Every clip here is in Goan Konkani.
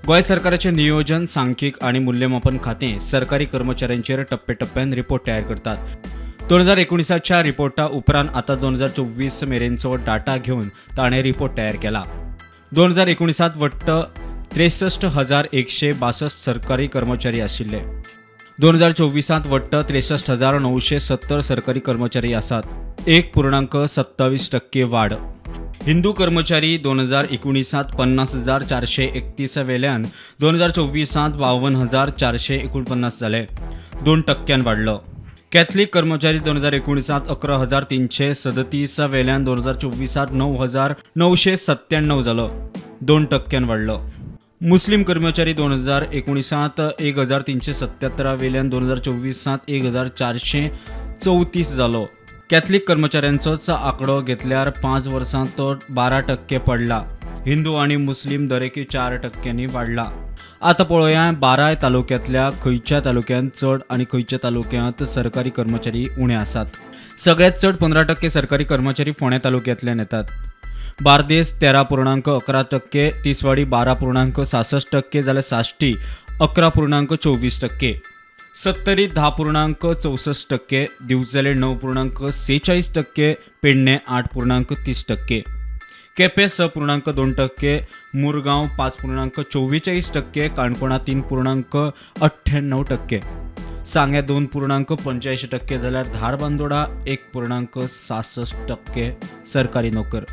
गोंय सरकाराचें नियोजन, सांख्यिक आनी मूल्यमापन खातें सरकारी कर्मचाऱ्यांचेर टप्प्याटप्प्यान रिपोर्ट तयार करतात. 2019च्या रिपोर्टा उपरांत आतां 2024 मेरेनचो डाटा घेवन ताणें रिपोर्ट तयार केला. 2019 वट्ट 63,162 सरकारी कर्मचारी आशिल्ले. 2024 वट्ट 63,970 सरकारी कर्मचारी आसात. 1.27% वाड. हिंदू कर्मचारी 2019 50,431 वेल्यान 2024 52,449 जाले, 2% वाडलो. कॅथलिक कर्मचारी 2019 11,337 वेल्यान 2024 9,997 जालो, 2% वाडलो. मुस्लिम कर्मचारी 2019 1,377 वेल्यान 2024 1,434 जालो. कॅथलिक कर्मचाऱ्यांचोच आंकडो घेतल्यार 5 वर्सांत तो 12% पडला. हिंदू आनी मुस्लिम दरेकी 4% वाडला. आतां पळोवया 12 तालुक्यांतल्या खंयच्या तालुक्यांत चड आनी खंयच्या तालुक्यांत सरकारी कर्मचारी उणे आसात. सगळ्यांत चड 15% सरकारी कर्मचारी फोंडें तालुक्यांतल्यान येतात. बार्देस 13.11%, तिसवाडी 12.66% जाल्यार साश्टी 11.24%, सत्तरी 10.64%, दिवचले 9.46%, पेडणे 8.30%, केपें 6.2%, मुरगांव 5.44%, काणकोणा 3.98%, सांगें 2.85% जाल्यार धारबांदोडा 1.66% सरकारी नोकर.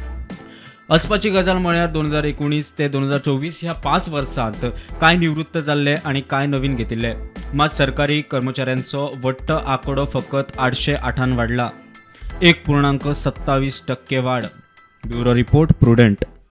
अचपाची गजाल म्हळ्यार 2019 ते 2024 ह्या 5 वर्सांत कांय निवृत्त जाल्ले आनी कांय नवीन घेतिल्ले. मात सरकारी कर्मचाऱ्यांचो वट्ट आंकडो फकत 808 वाडला, 1.27% वाड. Bureau report, Prudent.